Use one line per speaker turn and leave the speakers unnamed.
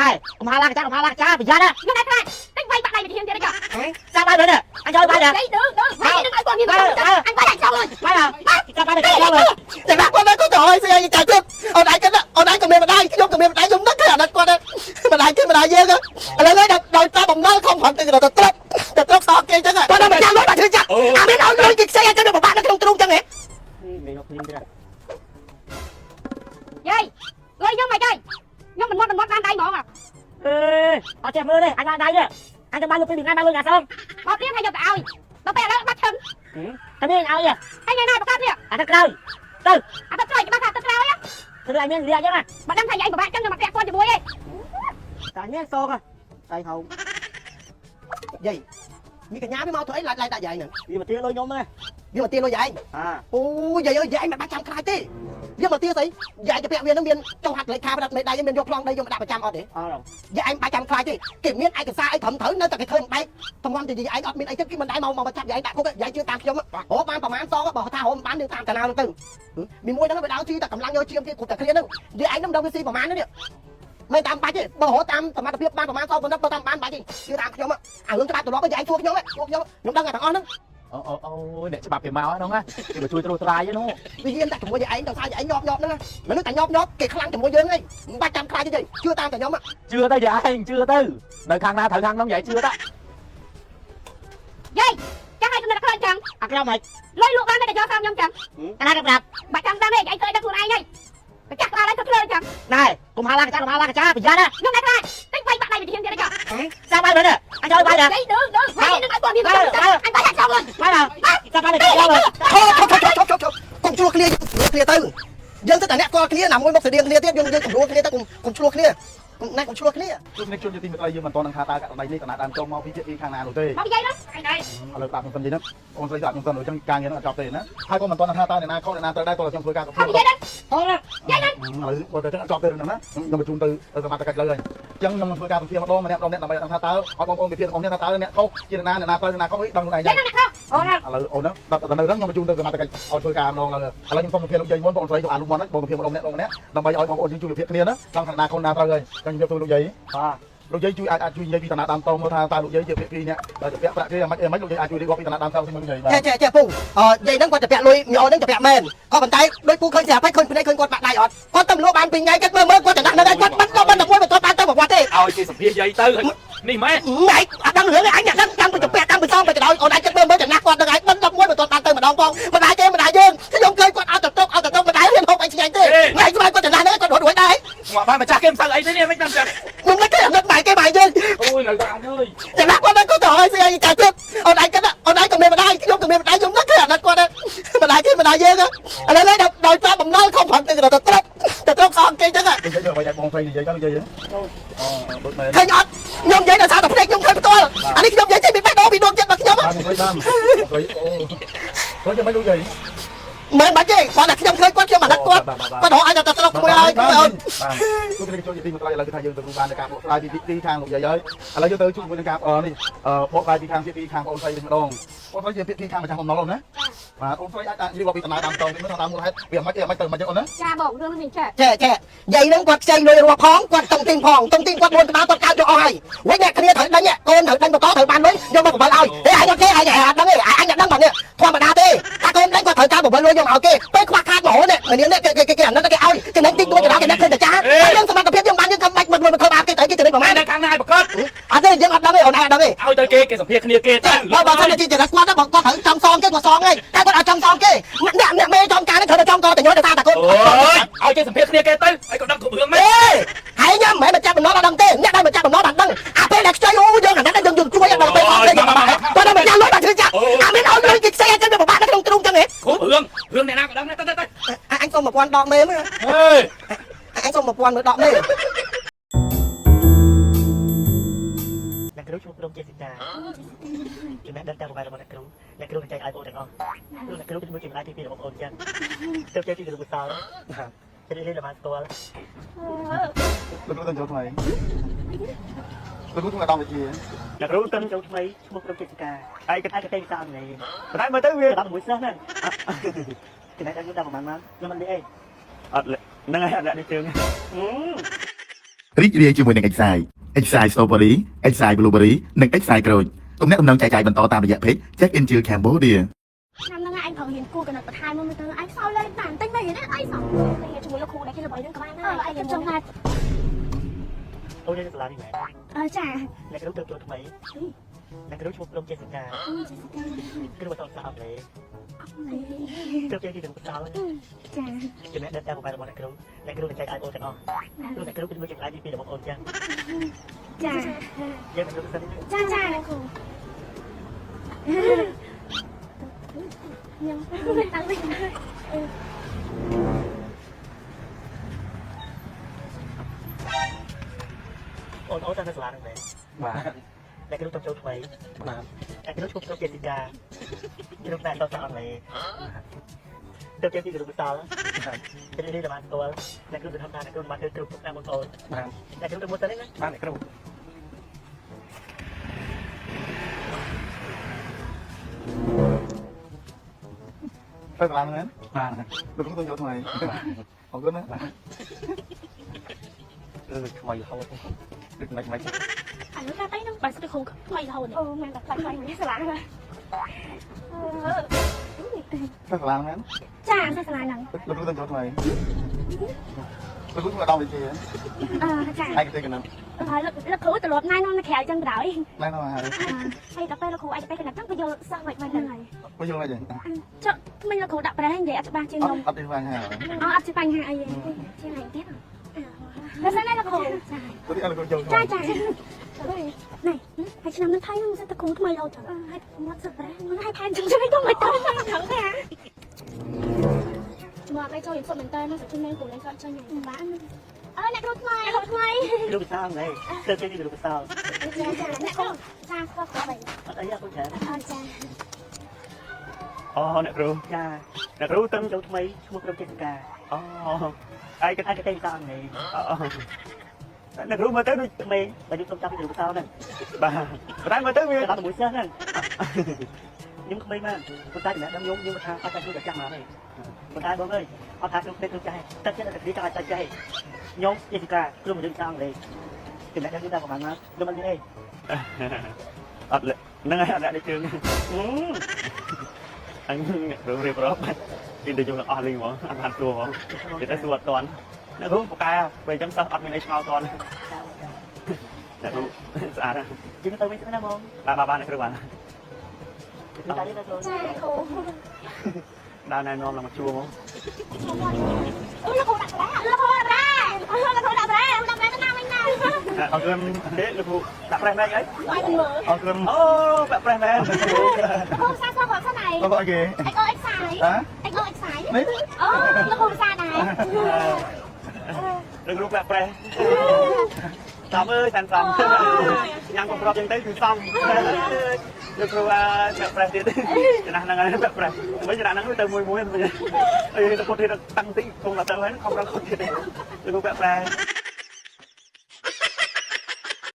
ណែកុំហាឡាកចាកុំហាឡាកចាប្រយ័ត្នណា
ខ្ញុំដែរខ្លាចតិចវាយបាក់ដៃវិធានទៀតចុះ
ចាប់បាយមែនអញចូលបាយដែរ
យាយទៅទៅវាយនឹងឲ្យគាត់មានអញវាយឲ្យចោលហើយ
បាយណាចាប់បាយទៅចូល
តែគាត់គាត់ទៅឲ្យស្អីចាទៀតអូនឯងគិតអូនឯងក៏មានម្ដាយខ្ញុំក៏មានម្ដាយខ្ញុំនឹកឃើញអាណិតគាត់ម្ដាយគេម្ដាយយើងឥឡូវនេះដោយតាមបំណុលខំប្រឹងទៅទៅត្រុបទៅត្រុបសោកគេចឹងគាត់ដល់ចាំលុយបាត់ឈឺចាប់អាមានឲ្យលុយគេខ្ចីឲ្យទៅពិបាកនៅក្នុងទ្រូងចឹងហ៎
មានយកភ្លីងទៀត
យាយលុយខ្ញុំមិនអីខ្ញុំមិនមត់បានដៃហ្មង
អេអត់ចេះមើលទេអញបានដៃទេអញទៅបានលុយពីថ្ងៃបានលុយណាសង
មកព្រាមឲ្យយកទៅឲ្យដល់ពេលឥឡូវបាត់ឈឹង
តែមានឲ្យ
ហើយថ្ងៃណាប្រកាសនេះ
អាទៅក្រោយទៅ
អាទឹកក្រោយច្បាស់ថាទឹកក្រោយ
ធ្វើឲ្យមានលាកចឹងណា
បើដឹងថាយាយពិបាកចឹងខ្ញុំមកពាក់ព័ន្ធជាមួយឯង
តែមានសងដៃហៅ
យាយមានកញ្ញាវាមកធ្វើអីឡាច់ឡាច់ដាក់យាយហ្នឹង
វាមកទាលុយខ្ញុំណា
វាមកទាលុយយាយ
អា
អូយាយអើយយាយមិនបាច់ចាំខ្លាចទេវាមកទាស្អីយាយទៅពាក់វាហ្នឹងមានចុះហាត់លេខាផ្ដាត់មេដៃមានយកប្លង់ដីយកមកដាក់ប្រចាំអត់ទេ
អត់
យាយឯងបាច់ចាំខ្លាចទេគេមានឯកសារអីត្រឹមត្រូវនៅតែគេធ្វើបែកតម្រាំទៅយាយឯងអត់មានអីទេគេមិនដែរមកមកចាប់យាយដាក់គុកយាយជឿតាមខ្ញុំរកបានប្រហែលសងបើថារកមិនបានយើងតាមតាណាទៅមានមួយហ្នឹងវាដើរស៊ីតែកម្លាំងយកឈាមគេគ្រប់តែគ្នាហ្នឹងយាយឯងហ្នឹងមិនដឹងវាស៊ីប្រហែលនេះមិនតាមបាច់ទេបើរកតាមសមត្ថភាពបានប្រហែលសងប៉ុណ្ណឹងបើតាមបានបាច់ទេជឿតាមខ្ញុំអារឿងច្បាប់ទម្លាប់យាយឯងជួខ្ញុំជួខ្ញុំខ្ញុំដឹងតែទាំងអស់ហ្នឹង
អូអូអូអ្នកច្បាប់គេមកហ្នឹងណាគេមកជួយត្រួសត្រាយហ្នឹង
វាហ៊ានតែជាមួយយាយឯងដល់សារយាយឯងញាប់ញាប់ហ្នឹងមនុស្សតែញាប់ញាប់គេខ្លាំងជាមួយយើងហីមិនបាច់ចាំខ្លាចទេជឿតាមតែខ្ញុំ
ជឿទៅយាយឯងជឿទៅនៅខាងណាត្រូវខាងហ្នឹងយាយជឿទៅ
យាយចាំឲ្យកំណត់ខ្លាចចឹង
អាខ្ញុំមិន
លុយលក់បានតែយកតាមខ្ញុំចឹង
តាណាប្រាប់
បាច់ចាំដឹងទេយាយធ្វើដឹងខ្លួនឯងហើយប្រកាសក្បាលឲ្យធ្វើភ្លើចឹង
ណែកុំហាឡាកចាកុំហាឡាកចាប្រយ័ត្នណា
ខ្ញុំដែរខ្លាចតិចវាយបាក់ដៃវិធានទៀតចុះ
ចាប់បាយមែនអញចូលបាយដែរ
យាយទៅទៅវាយនឹងឲ្យគាត់មានអញវាយឲ្យចោលហើយ
បាយណាចាប់បាយទៅចូល
ឈប់ឈប់ឈប់ឈប់ឈប់កុំឆ្លោះគ្នាឆ្លោះគ្នាទៅយើងទៅតែអ្នកគាល់គ្នាណាមួយមកស្តៀងគ្នាទៀតយើងយើងកុំរួគ្នាទៅកុំកុំឆ្លោះគ្នាកុំណាកុំឆ្លោះគ្នា
ជួបនេះជួនជាទីមេត្រីយើងមិនទាន់នឹងថាតើករណីនេះតំណាដើមចុងមកពីភាគីខាងណានោះទេ
មកយាយនោះអញដែរ
ឥឡូវប្រាប់ខ្ញុំសិននិយាយហ្នឹងអូនស្រីប្រាប់ខ្ញុំសិនអញ្ចឹងការងារហ្នឹងអត់ចប់ទេណាហើយក៏មិនទាន់នឹងថាតើអ្នកណាខុសអ្នកណាត្រូវដែរតើខ្ញុំធ្វើការសម្ភាស
មកយាយនោះ
ហូរ
យាយនោះ
ឥឡូវបើតែអត់ចប់ទេហ្នឹងណាខ្ញុំបញ្ជូនទៅសមត្ថកិច្ចលើហើយអញ្ចឹងខ្ញុំនឹងធ្វើការសម្ភាសម្ដងម្នាក់ម្ដងអ្នកដើម្បីដឹងថាតើឲ្យបងប្អូនវិភាគទាំងអស់គ្នាថាតើអ្នកខុសជាអ្នកណាអ្នកណាត្រូវអ្នកណាខុសដឹងខ្លួនឯង
យាយនោះអ្នកខុស
ហូរណា
ឥឡូវអូនហ្នឹងដល់នៅហ្នឹងខ្ញុំបញ្ជូនទៅសមត្ថកិច្ចឲ្យធ្វើការម្ដងឥឡូវខ្ញុំសូមសម្ភាសលោកយាយមុនបងស្រីទៅអាលុកមុនហ្នឹងបងសម្ភាសម្ដងអ្នកម្ដងអ្នកដើម្បីឲ្យបងប្អូនយើងជួយវិភាគគ្នាណាដឹងថាណាខុសណាត្រូវហើយអញ្ចឹងខ្ញុំជួយលោកយាយ
បាទ
លោកយាយជួយអាចអាចជួយនិយាយពីឋានៈដើមតមកថាតើលោកយាយជាភាគីអ្នកដែលจะពាក់ប្រាក់គេយ៉ាងម៉េចអីម៉េចលោកយាយអាចជួយរៀបរាប់ពីឋានៈដើមតទៅលោកយាយបាទ
ចេះចេះចេះពូអយាយហ្នឹងគាត់ទៅពាក់លុយមីអូនហ្នឹងទៅពាក់មែនក៏ប៉ុន្តែដូចពូឃើញស្រាប់ហើយឃើញភ្នែកឃើញគាត់បាក់ដៃអត់គាត់ទៅលក់បានពីរថ្ងៃគាត់មើលមើលគាត់ចំណាស់ហ្នឹងហើយគាត់បាត់ដល់បានតែមួយមិនទាន់បានទៅប្រវត្តិទេ
ឲ្យគេសម្ភាសយាយទៅនេះម៉ែ
ម៉េចអត់ដឹងរឿងទេអញដឹងតាំងពីទៅពាក់តាំងពីសងទៅដល់អូនឯងគិតមើលមើលចំណាស់គាត់ហ្នឹងហើយបិណ្ឌ11មិនទាន់បានទៅម្ដងផងម្ដាយគេម្ដាយយើងខ្ញុំឃើញគាត់ឲ្យទៅតុកឲ្យទៅតុកម្ដាយរៀនហូបអីឆ្ងាញ់ទេថ្ងៃស្មានគាត់ចំណាស់ហ្នឹងគាត់រត់រួចដែរ
មកបានម្ចាស់គេមិនសូវអីទេនេះមិនដឹងចា
មិននឹកទេអាណិតម៉ែគេម៉ែយើង
អូយនៅតែអញអើយ
ចំណាស់គាត់ហ្នឹងគាត់ទៅឲ្យស្អីចាទៀតអូនឯងគិតអូនឯងក៏មានម្ដាយខ្ញុំក៏មានម្ដាយខ្ញុំនឹកឃើញអាណិតគាត់ម្ដាយគេម្ដាយយើងឥឡូវនេះដោយតាមបំណុលខំប្រឹងទៅទៅត្រុបទៅត្រុបសងគេចឹង
និយាយទៅអ្វីដែលបងស្រីនិយាយទៅលោកយាយអូដូចមែន
ឃើញអត់ខ្ញុំនិយាយដោយសារតែភ្នែកខ្ញុំឃើញផ្ទាល់អានេះខ្ញុំនិយាយចេញពីបេះដូងពីដួងចិត្តរបស់ខ្ញុំ
បាទបងស្រីបាទបងស្រីអូគាត់យ៉ាងម៉េចលោកយាយ
មិនបាច់ទេគាត់តែខ្ញុំឃើញគាត់ខ្ញុំអាណិតគាត់គាត់រកឲ្យតែត្រុបក្មួយឲ្យក្មួយអូន
បាទលោកនេះជួយទីមេត្រីឥឡូវគឺថាយើងទៅបានការបកស្រាយពីទីខាងលោកយាយហើយឥឡូវយើងទៅជួយជាមួយនឹងការនេះបកស្រាយពីខាងទីខាងបងស្រីវិញម្ដងបងស្រីជាភាគីខាងម្ចាស់បំណុលអូនណាបាទអូនស្រីអាចនិយាយពីដំណើរដើមតងនេះថាតាមមូលហេតុវាមិនអីមិនទៅមិនចឹងអូនណា
ចាបងរឿងនេះមានចេះ
ចេះចេះយាយហ្នឹងគាត់ខ្ចីលុយរាប់ផងគាត់តុងទីងផងតុងទីងគាត់4ក្បាលគាត់កើតយកអស់ហើយវិញអ្នកគ្នាត្រូវដេញកូនត្រូវដេញបកត្រូវបានលុយយកមកបបិលឲ្យហេអញអត់គេអញអត់ដឹងទេអញអត់ដឹងបាទនេះធម្មតាទេតាកូនដេញគាត់ត្រូវការបបិលលុយយកមកឲ្យគេពេលខ្វះខាតមហោនេះមនាងនេះគេគេគេអាណិតគេឲ្យចំណេញតិចតួចទៅដល់គេអ្នកឃើញតែចាស់យើងសមត្ថភាពយើងបានយើងខំបាច់មិនមិនធ្វើបាបគេត្រូវគេចំណេញប្រហែល
នៅខាងណាឲ្យប្រកាស
អត់ទេយើងអត់ដឹងទេអូនឯងអត់ដឹងទេ
ឲ្យទៅគេគេសម្ភាសគ្នាគេទៅ
បើបើសិនជាចរិតគាត់បើគាត់ត្រូវចង់សងគេគាត់សងហើយតែគាត់អត់ចង់សងគេអ្នកអ្នកមេចំការនេះត្រូវតែចង់កតែញយទៅតាកូន
អូយឲ្យគេសម្ភាសគ្នាគេទៅឲ្យគាត់ដឹងគ្រប់រឿងមែន
អេហើយញ៉ាំមិនមែនមកចាប់បំណុលអត់ដឹងទេអ្នកដែលមកចាប់បំណុលបានដឹងអាពេលដែលខ្ចីអូយើងអាนั้นយើងយើងជួយដល់ពេលអត់ទេគាត់ដល់មកញ៉ាំលុយបានឈឺចាប់អាមានឲ្យលុយគេខ្ចីឲ្យចឹងវាពិបាកនៅក្នុងទ្រូងចឹងហ៎
គ្រប់រឿងរឿងអ្នកណាក៏ដឹងដែរទៅទៅ
អញសុំ1000ដកមេមើល
ហេ
អញសុំ1000មើលដកមេ
អ្នកគ្រូឈ្មោះក្រុមជាសិតាចំណេះដឹងតាមប្រវត្តិរបស់អ្នកគ្រូអ្នកគ្រូនឹងចែកឲ្យបងទាំងអស់ព្រោះអ្នកគ្រូគឺជាម្ដាយទី2របស់បងអូនចឹងទៅចេះទីគ្រូកុសលបាទរីករាយបានស្គាល់
លោកគ្រូទៅចូលថ្មីលោកគ្រូធ្វើអាដាមវិជា
អ្នកគ្រូទៅចូលថ្មីឈ្មោះក្រុមកិច្ចការហើយគាត់អាចទៅភាសាអង់គ្លេសប៉ុន្តែមើលទៅវា16សិស្សហ្នឹងចំណេះដឹងខ្ញុំដល់ប្រហែលម៉ោងខ្ញុំមិននិយាយអីអត់ហ្នឹងហើយអត់លាក់នេះជើង
រីករាយជាមួយនឹង Excite Excite Strawberry, Excite Blueberry និង Excite ក្រូចទំនាក់ទំនងចែកចាយបន្តតាមរយៈ page Check in ជឿ Cambodia
ឆ្នាំហ្នឹងឯងប្រហែលរៀនគួរកណិតបន្ថែមមកទៅឯងសោយលេងតាបន្តិចមិនរៀនអីសោះរៀនជាមួយលោកគ្រូដែលគេល្បីនឹងក៏បានដែរឯងចង់ថា
អូននៅសាលានេះមែន
អឺចា
អ្នកគ្រូទៅចូលថ្មីអ្នកគ្រូឈ្មោះព្រមចេសិកាគ្រូបន្តសាអង់គ្លេសទៅចេះទីទាំងភាសា
ចា
ចំណេះដឹងតាមបែបរបស់អ្នកគ្រូអ្នកគ្រូនឹងចែកឲ្យអូនទាំងអស់គ្រូអ្នកគ្រូគឺមួយចម្លែកពីរបស់អូនចឹង
ចា
យើងអ្នកគ្រូសិន
ចាចាអ្នកគ្រូខ្ញុំតាំងវិញ
អូនអូនតាមនៅសាលាហ្នឹងមែន
បាទ
អ្នកគ្រូទៅចូលថ្មី
បាទ
អ្នកគ្រូឈ្មោះព្រមចេសិកាគ្រូតែតសាអង់គ្លេសទៅចេះទីគ្រូភាសាគេនេះបានស្គាល់អ្នកគ្រូទៅធ្វើការអ្នកគ្រូមកធ្វើគ្រូតាមបងប្អូន
បាទ
អ្នកគ្រូទៅមួយសិនណា
បាទអ្នកគ្រូ
ទៅសាលាហ្នឹង
បាទ
លោកគ្រូទៅចូលថ្មីអរគុណណា
អឺថ្មីរហូតដូចមិនមិន
អានោះថាអីហ្នឹងបាយស្ទើគ្រូថ្មីរហូតអូមែនតែថ្មីថ្មីសាលាហ្នឹង
ទៅសាលាហ្នឹង
ចាសាលាហ្នឹង
លោកគ្រូទៅចូលថ្មីលោកគ្រូធ្វើដល់វិទ្យា
អឺចា
ឯកទេសកណិត
ហើយលោកលោកគ្រូត្រឡប់ណែនាំនៅក្រៅចឹងបណ្ដោយ
ណែនាំហើយ
ហើយដល់ពេលលោកគ្រូឯងទៅកណ្ដាប់ចឹងក៏យល់សោះមិនមិនហ្នឹងហើយ
មកយល់អីចឹង
ចុះថ្មីលោកគ្រូដាក់ប្រេះនិយាយអត់ច្បាស់ជាងខ្ញុំ
អត់អត់ទេបញ្ហា
អត់អត់ជាបញ្ហាអីទេជាងឯងទៀតដល់សិនណាលោកគ្រូចា
ទៅទីអត់លោកគ្រូចូល
ចាចានេះហើយឆ្នាំនេះថៃនឹងសិតតែគ្រូថ្មីរហូតចឹងហើយមាត់សិតប្រេះហើយផែនចឹងចឹងទៅមិនទៅមកថងណាមកឲ្យចូលយំសុទ្ធមែនតើណាសុទ្ធជិះគ្រូលេងសក់ចេញបានអើអ្នកគ្រូថ្មីគ្រូថ្មី
គ្រូភាសាអង់គ្លេសទៅចេះទីគ្រូភាសា
ចាចាអ្នកគ្រូចាស្គាល់គ្រូបី
អត់អីអរគុណច្រើន
អើចា
អូអ្នកគ្រូ
ចា
អ្នកគ្រូទៅ
ចូលថ្មីឈ្មោះព្រមចេសិកា
អូឯក
ឯកទេសភាសាអង់គ្លេស
អ្នកគ្រូមើលទៅដូច
ក្មេងបើយើងសុំចាប់ពីគ្រូភាសាហ្នឹង
បាទតែមើលទៅវា
ដល់មួយសិស្សហ្នឹងខ្ញុំក្មេងមែនប៉ុន្តែចំណេះដឹងខ្ញុំខ្ញុំថាអត់តែគ្រូតែចាស់មកទេប៉ុន្តែបងអើយអត់ថាគ្រូពេទ្យគ្រូចាស់ទឹកចិត្តតែគ្រូចង់ឲ្យតែចេះខ្ញុំចេសិកាគ្រូមករៀនភាសាអង់គ្លេសចំណេះដឹងខ្ញុំដល់ប្រហែលមកខ្ញុំអត់មានអី
អត់ហ្នឹងហើយអត់ដាក់ជើងអញអ្នកគ្រូរៀបរាប់ពីទៅខ្ញុំអស់លីងហ្មងអត់បានសួរហ្មងនិយាយតែសួរអត់តាន់អ្នកគ្រូពូកែពេលអញ្ចឹងសិស្សអត់មានអីឆ្ងល់តាន់អ្នកគ្រូស្អាត
យើងទៅវិញណាបង
បាទបាទបាទអ្នកគ្រូបាទ
គ្រូតែនេះណាគ្រូ
ចាគ្រូ
ដើរណែនាំឡើងមកជួហ្មង
អូលោកគ្រូដាក់ប្រេះលោកគ្រូដាក់ប្រេះលោកគ្រូដាក់ប្រេះដាក់ប្រេះទៅណាវិញណា
អរគុណទេលោកគ្រូដាក់ប្រេះមែនអី
បាយមិនមើល
អរគុណ
អូដាក់ប្រេះមែន
លោកគ្រូសាស្ត្រគាត់សិនឯង
បងអីគេ
អិចអូអិចសាយ
ហ៎
អិចអូអិចសាយ
នេះ
អូលោកគ្រូសាដែរ
លោកគ្រូដាក់ប្រេះសំអើយសានសំញ៉ាំកំប្របចឹងទៅគឺសំលោកគ្រូដាក់ប្រេះទៀតចំណាស់ហ្នឹងហើយដាក់ប្រេះមិនចំណាស់ហ្នឹងទៅមួយមួយអីទៅពុតទៀតតាំងតិចគង់ដល់ទៅហើយខំរកខុសទៀតលោកគ្រូដាក់ប្រេះ